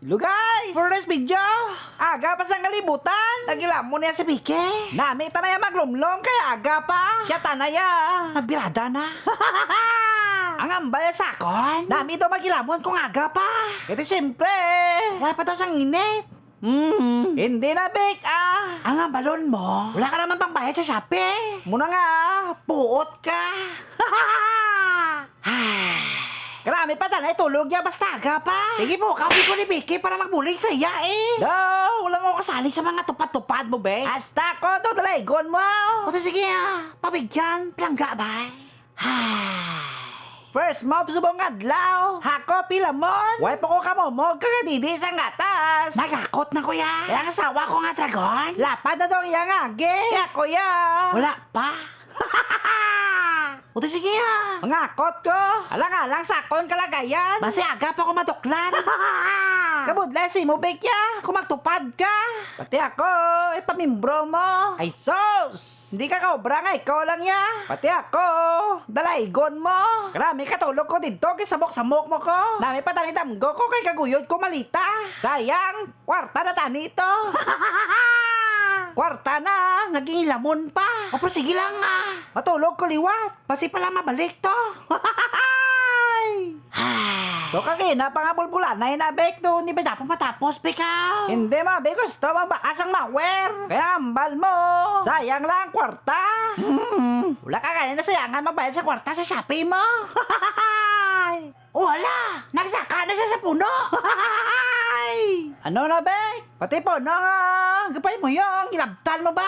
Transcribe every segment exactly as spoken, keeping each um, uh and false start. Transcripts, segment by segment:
Hello guys! For this video, aga pa sang kalibutan. Naghilamon niya si Piki. Nami ta na ya maglumlom kay aga pa. Siya ta na ya. Nagbirada na. Ang hambal sa akon, nami daw maghilamon kung aga pa. Kay siyempre, wala pa daw sang init. Mm. Hindi na, Bek, ah. Ang hambalon mo, wala ka naman pangbayad sa Shopee. Muna nga, puot ka. Karami pa tanay tulog ya, basta aga pa. Sige po, kawi ko ni Vicky para magbulig sa iya eh. Daw, wala mo kasali sa mga tupad-tupad mo, be. Hasta ko to, dalaygon mo. O to, sige ah, pabigyan, palangga, bay. First mop subong adlaw, hako pilamon. Way pa ko kamumog kag didi sang gatas. Nagakot na, kuya. Kaya ang asawa ko nga dragon. Lapad na to ang iyang agi. Kaya, kuya. Wala pa. Uto, sige ah. Mangakot ko. Alang-alang sa akon kalagayan. Basi aga pa ko matuklan. Kabudlay sa imo, Bek, ya, kung magtupad ka. Pati ako, ipamimbro mo. Ay, sus! Hindi ka kaobra nga ikaw lang, ya. Pati ako, dalaygon mo. Karami katulog ko didto, kay samok-samok mo ko. Nami pa tani damgo ko, kay kaguyod ko malita. Sayang, kwarta na tani to. Kwarta na, naging lamon pa. O, pero sige lang, ah. Matulog ko liwat. Basi pala mabalik to. Ay! Do ka gina pa nga bulbulanay na, Bek, do hindi ba dapat matapos, Bek, ah? Hindi mo, Bek, gusto mo ba asang mawer? Kaya hambal mo. Sayang lang ang kwarta. Hmm. Wala ka gani nasayangan magbayad sa kwarta sa Shopee mo? Wala! Nagsaka na siya sa puno! Ano na, Bek? Pati po na nga, gapay mo yung ilabtan mo ba?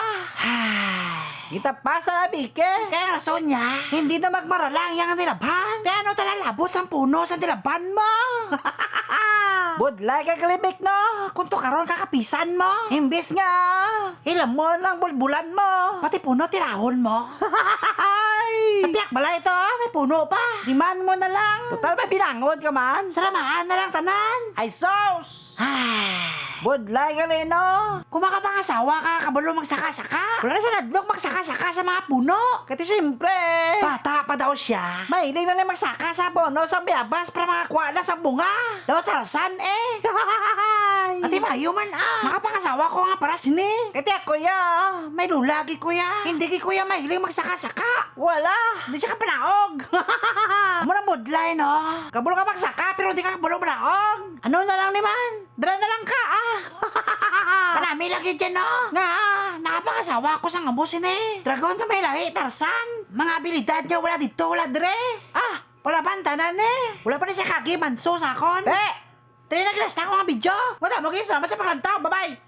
Gitapasa na, Bike. Kaya ang rason niya, hindi na magmarala ang iyang nilabhan. Kaya ano tala labot sang puno sa nilabhan mo? Budlay ka, Kalibik, no? Kung to karon kakapisan mo. Imbis nga, hilamon ang bulbulan mo. Pati puno tirahon mo. Sa piyak balay ito, may puno pa. Liman mo na lang. Total, may binangod ka man. Salamaan na lang tanan. Ay, sos! Ah. Budlay ka, Lino. Kung makapangasawa ka, kabalo magsaka-saka. Wala na siya nadlok magsaka-saka sa mga puno. Kati siyempre. Bata pa daw siya. Mahiling na lang magsaka sa puno sa bayabas para makakuha na sa bunga. Daw Tarzan eh. Ati mayo man ah. Makapangasawa ko nga para sini. Kati ako ya. May lulagi ko ya. Hindi ki kuya mahiling magsaka-saka. Wala. Hindi siya kapanaog. Amo nang budlay, no? Kabalo ka magsaka, pero di ka kabalo manaog. Ano na lang ni man? Dira na lang ka, ah. Kanami lagi dyan, no? Nga, nakapangasawa ako sa nga boss, ini. Dragon ka may lahi, Tarzan. Mga abilidad nga wala dito, wala dire. Ah, wala ba ang tanan, eh? Wala pa na siya kagi, manso sa akon. Te! Dali na, gilas na ako nga video. Wala mo, guys. Salamat sa paglantaw. Bye-bye.